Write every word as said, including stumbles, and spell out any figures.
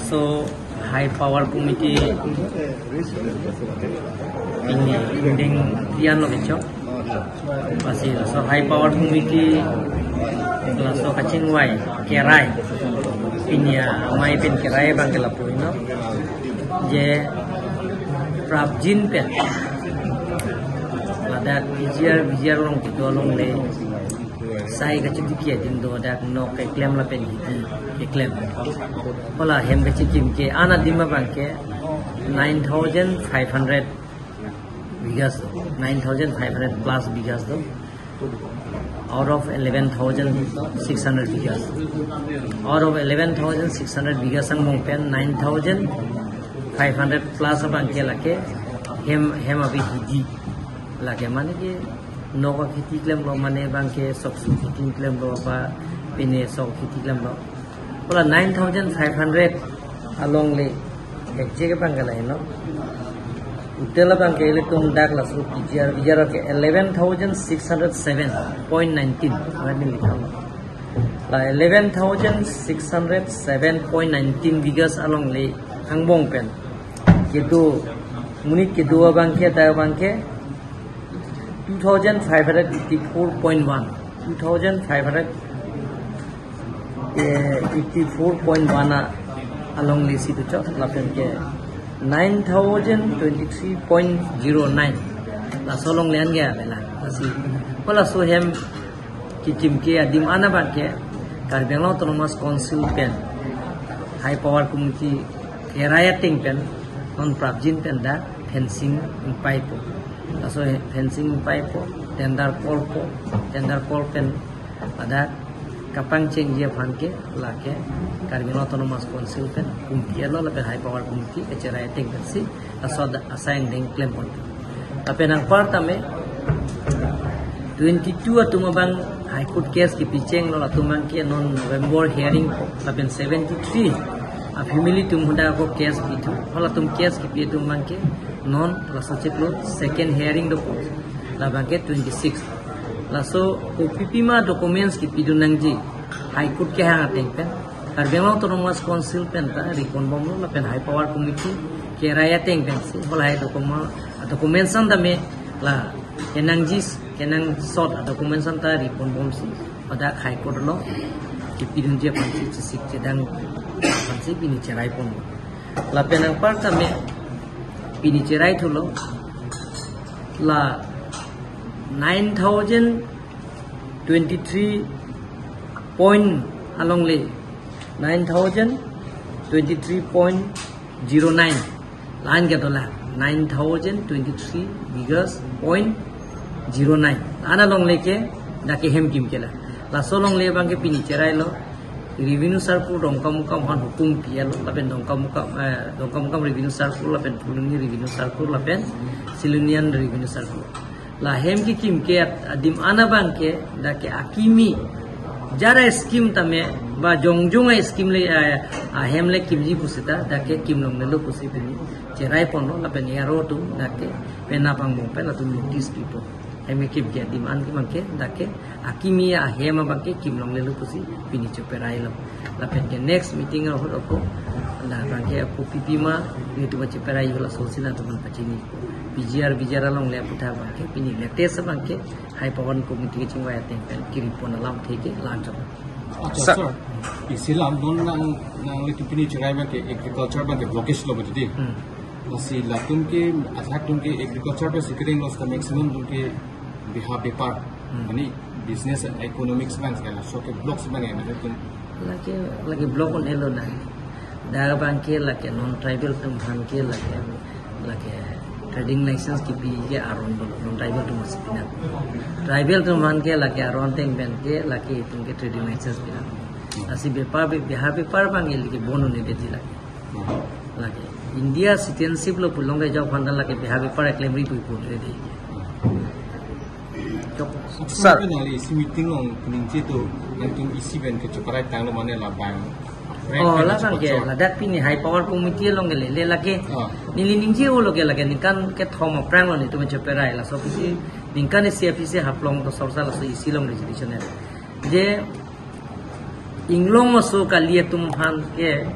So, High Power Committee pini ding tian lo kecho. Lasi, so High Power Committee laso kachingvai kerai, pini amei pen kerai abang ke lapu-i non. Je prapjin pen ladak P G R, V G R along kedo along le sai kachiti ke adim do, dak nok keklem lapen hidi keklem. Hala hem kachikim ke-an adim abang ke nine thousand five hundred bighas do, nine thousand five hundred plus bighas do, out of eleven thousand six hundred bighas. Out of eleven thousand six hundred bighas angbong pen nine thousand five hundred plus abang ke lake hem, hem abe hidi. Lake mane ke nok akhiti klemlo, mane abang ke sok sok khiti klemlo, ba pine sok khiti klemlo. Hala nine thousand five hundred along le hekje ke abang ke lahai non. Total abang ke ilitum dak laso P G R, V G R ke eleven thousand six hundred seven point nineteen. Mane ni kang. La eleven thousand six hundred seven point nineteen bighas along le angbong pen kedo, monit kedo abang ke, dak abang ke two thousand five hundred eighty-four point one, two thousand five hundred eighty-four point one a along le si tu chok, lapen ke nine thousand twenty-three point zero nine. Laso along le an ke avela. Lasi, hala laso hem kikim ke adim an abang ke Karbi Anglong Autonomous Council pen High Power Committee kerai ateng pen non prapjin pen dak fencing ingpaipo. Laso fencing ingpaipo, tender call po, tender call pen pada kapangchengji aphan ke lake Karbi Anglong Autonomous Council pen kumpi alo lapen High Power Committee kecherai ateng pensi laso asai angdeng klem pon. Lapen anparta me twenty-two atum abang High Court case kipichenglo, latum abang ke non November hearing po. Lapen seventy-three a family atum hadak ako case pithu. Halatum case kipi atum abang ke non laso chiklo second hearing dopo. La abang ke twenty-six. Laso kopi pima documents kipidun nangji High Court kehang ateng pen, Karbi Anglong Autonomous Council pen ta ri pon bomlo, lapen High Power Committee kerai ateng pensi hala hai document, documents an tame la kenangji, kenangsot documents an ta ri pon bomsi pada High Court along kipidunji aphansi, chesik chedang aphansi pini cherai pon. Lapen anparta me pini cherai thulo la nine thousand twenty-three point along le, nine thousand twenty-three point zero nine. La-an ke dola nine thousand twenty-three bighas point zero nine. La-an along le ke dak ke hem kim ke la. Laso along le abang ke pini cherailo. Revenue Circle Dongkamukam aphan hukum pi alo, lapen Dongkamukam, eh, Dongkamukam Revenue Circle, lapen Phuloni Revenue Circle, lapen Silonijan Revenue Circle. La hem kikim ke at-, adim an abang ke dak ke akimi jara scheme tame ba jongjong a-scheme le, eh, ahem le kimji pusita dak ke kim longlelo pusi pini cherai ponlo, lapen A R O atum dak ke penap angbong pen latum notice pipo. Hem kikim ke adim an ke abang ke dak ke akimi ahem abang ke kim longlelo pusi pini cheperailo. Lapen ke next meeting ahut ako, la abang ke ako kopi pima nelitum cheperai, hala asosi nangtum aphan pachini. P G R, V G R along le aputhak abang ke pini latest abang ke High Power Committee kachingvai ateng pen kiri pon alamthe ke la-an chot. Acha, sir. Sir, isi lam non nang, nanglitum pini cherai abang ke agriculture abang ke blockage lo betul di. Hmm. Lasi latum ke, athak atum ke agriculture pensi kereng lo, seta maximum atum ke beha bepar. Hmm. Mane business and economics abang ke laso ke block abang ke mane atum. Lake, lake block un-elo na. Dak abang ke lake non tribal atum aphan ke lake, lake trading license kipi ke aron do, non tribal atum aphansi pinang. Tribal atum aphan ke lake aron ateng pen ke lake itum ke trading license pinang. Lasi bepar be-, beha bepar abang ke lake bon un-edetji lake. Lake India citizenship lo pulote jok aphan ta lake beha bepar klemri puipon re di. Jok. Sir. Sir, nangli isi meeting along ningje do, nangtum isi pen ke cheperai tanglo mane labang. Oh, labang ke, ladak pini High Power Committee along ke le, le lake. Ah. Neli ningje-olo ke lake ningkan kethom aphrang lo nelitum cheperai, laso aphi si ningkan isi aphi si haplong to sorsa laso isi along resolution e. Je inglong aso kali atum aphan ke